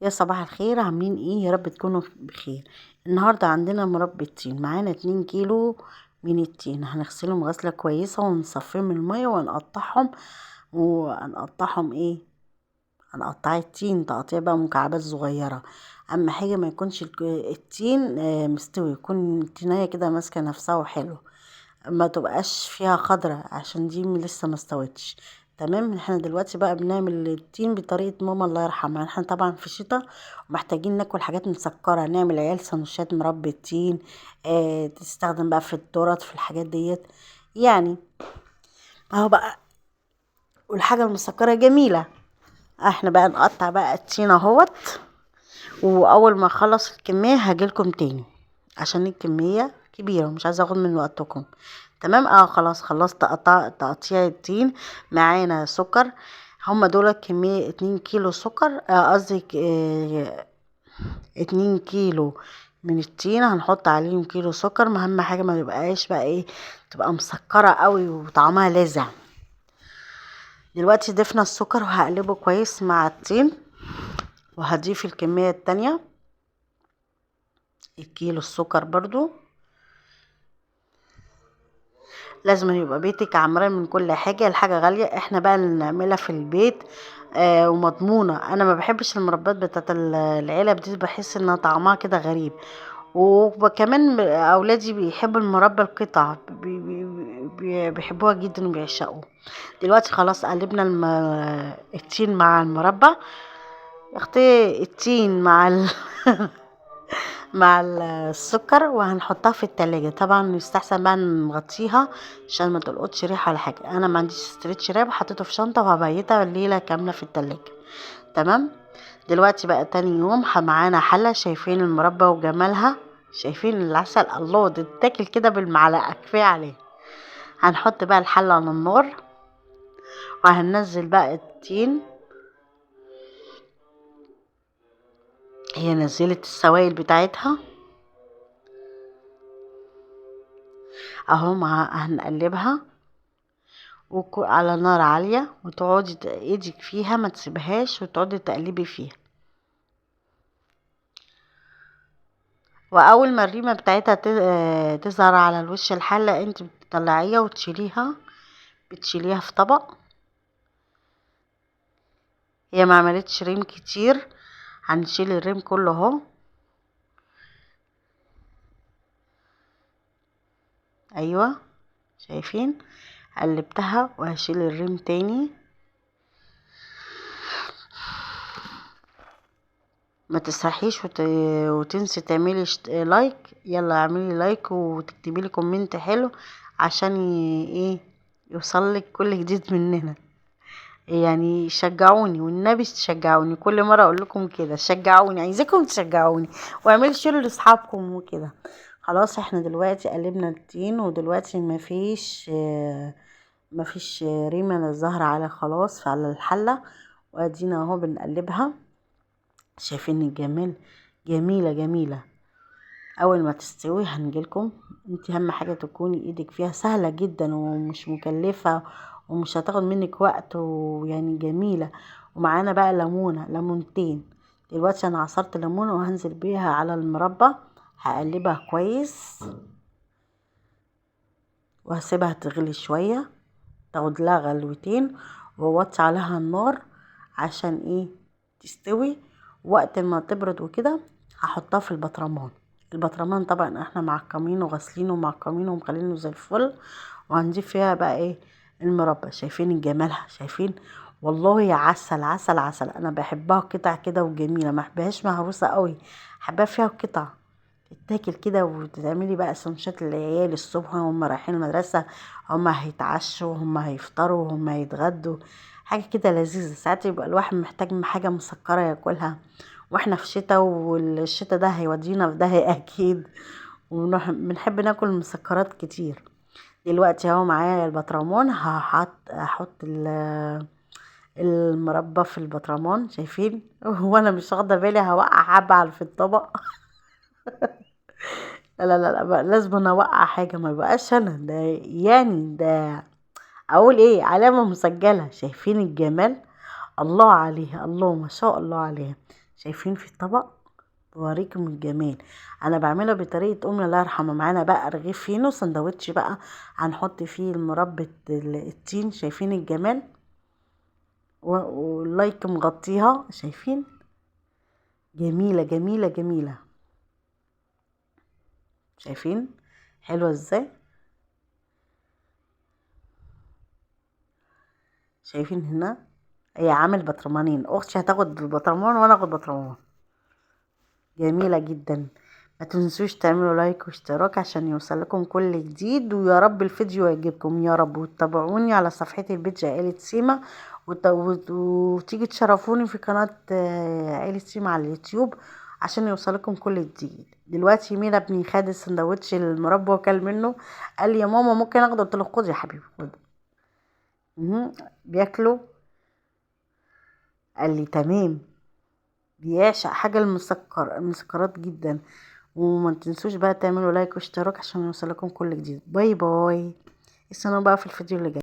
يا صباح الخير، عاملين ايه؟ يا رب تكونوا بخير. النهارده عندنا مربى التين، معانا 2 كيلو من التين. هنغسلهم غسله كويسة ونصفيهم من المية ونقطعهم، وهنقطعهم ايه؟ هنقطع التين تقطيع بقى مكعبات صغيرة. اهم حاجة ما يكونش التين مستوي، يكون التينيه كده ماسكه نفسها وحلو، ما تبقاش فيها خضرة عشان دي لسه ما استوتش. تمام. احنا دلوقتي بقى بنعمل التين بطريقة ماما الله يرحمها. احنا طبعا في الشتاء ومحتاجين ناكل حاجات مسكره، نعمل عيال سندوتشات مربى التين، تستخدم بقى في التورت في الحاجات ديت يعني. اهو بقى، والحاجة المسكره جميلة. احنا بقى نقطع بقى التين اهوت، واول ما اخلص الكمية هاجيلكم تاني عشان الكمية كبيرة ومش عايزه اخد من وقتكم. تمام. خلاص خلصت تقطيع التين. معانا سكر، هما دول كمية 2 كيلو سكر، قصدي 2 كيلو من التين، هنحط عليهم كيلو سكر. اهم حاجة ما يبقاش بقى ايه، تبقى مسكره قوي وطعمها لاذع. دلوقتي ضفنا السكر وهقلبه كويس مع التين، وهضيف الكمية التانية الكيلو السكر برضو. لازم يبقى بيتك عمران من كل حاجة، الحاجة غالية احنا بقى اللي نعملها في البيت، ومضمونة. انا ما بحبش المربات بتاعت العلب دي، بحس ان طعمها كده غريب. وكمان اولادي بيحبوا المربى القطع، بيحبوها جدا وبيعشقوها. دلوقتي خلاص قلبنا التين مع المربى، اختي التين مع مع السكر، وهنحطها في التلاجة. طبعا يستحسن بقى نغطيها عشان ما تلقطش ريحه ولا حاجة. انا ما عنديش stretch wrap، حطيته في شنطه وهبيتها الليلة كاملة في التلاجة. تمام. دلوقتي بقى تاني يوم معانا حله، شايفين المربى وجمالها، شايفين العسل، الله ده تتاكل كده بالمعلقه كفاية عليه. هنحط بقى الحلة على النار، وهننزل بقى التين. هي نزلت السوائل بتاعتها اهو، هنقلبها على نار عالية، وتقعدي ايدك فيها ما تسيبهاش، وتقعدي تقلبي فيها. واول ما الريمة بتاعتها تظهر على الوش الحلة، انت بتطلعيها وتشيليها، بتشيليها في طبق. هي ما عملتش ريم كتير، هنشيل الريم كله اهو. ايوه شايفين، قلبتها وهشيل الريم تاني. ما تسرحيش وتنسي تعملي like. يلا اعملي like وتكتبي لي comment حلو عشان ايه يوصلك كل جديد مننا. يعني شجعوني والنبي، تشجعوني كل مرة اقول لكم كده، شجعوني، عايزاكم تشجعوني، واعملوا share لاصحابكم وكده. خلاص احنا دلوقتي قلبنا التين، ودلوقتي مفيش ريمه ظاهره على خلاص على الحلة، وادينا اهو بنقلبها. شايفين الجمال، جميلة جميلة. اول ما تستوي هنجيلكم. انت اهم حاجة تكوني ايدك فيها، سهلة جدا ومش مكلفة ومش هتاخد منك وقت، ويعني جميلة. ومعانا بقى ليمونه، ليمونتين. دلوقتي انا عصرت ليمونه وهنزل بيها على المربى، هقلبها كويس وهسيبها تغلي شوية، تاخد لها غلوتين، ووطي عليها النار عشان ايه تستوي. وقت ما تبرد وكده هحطها في البطرمان. البطرمان طبعا احنا معقمينه وغسلينه ومعقمينه ومخلينه زي الفل، وهنضيف فيها بقى ايه المربى. شايفين جمالها، شايفين والله عسل عسل عسل. انا بحبها قطع كده وجميلة، ما بحبهاش مهروسه قوي، بحبها فيها قطع تتاكل كده. وتعملي بقى سندوتشات للعيال الصبح وهم رايحين المدرسة، هم هيتعشوا هم هيفطروا هم هيتغدوا، حاجة كده لذيذة. ساعات يبقى الواحد محتاج حاجة مسكره ياكلها، واحنا في شتاء، والشتاء ده هيودينا في داهية اكيد، وبنحب ناكل مسكرات كتير. دلوقتي اهو معايا البطرمان، هحط المربى في البطرمان. شايفين وانا مش واخده بالي هوقع حبه في الطبق. لا لا لا لا، لازم انا اوقع حاجة، ما يبقاش انا ده يعني ده اقول ايه، علامة مسجله. شايفين الجمال، الله عليها، الله ما شاء الله عليها. شايفين في الطبق؟ بوريكم الجمال. انا بعملها بطريقة امي الله يرحمها. معانا بقى رغيف فينو سندوتش بقى هنحط فيه المربى التين. شايفين الجمال؟ وال like مغطيها. شايفين؟ جميلة جميلة جميلة. شايفين حلوة ازاي؟ شايفين هنا هي عامل بطرمانين، اختي هتاخد بطرمان وانا اخد بطرمان. جميلة جدا. ما تنسوش تعملوا like واشتراك عشان يوصلكم كل جديد، ويا رب الفيديو يعجبكم يا رب، وتتابعوني على صفحتي ال page عائلة سيما، وتيجي تشرفوني في قناة عائلة سيما على اليوتيوب عشان يوصلكم كل جديد. دلوقتي مينا ابني خد السندوتش المربى وكل منه، قال لي يا ماما ممكن اخده؟ قلت له خد يا حبيبي خد. بياكله، قال لي تمام. بيعشق حاجة المسكرات جدا. وما تنسوش بقى تعملوا like واشتراك عشان يوصلكم كل جديد. bye bye، استنوا بقى في الفيديو اللي جاي.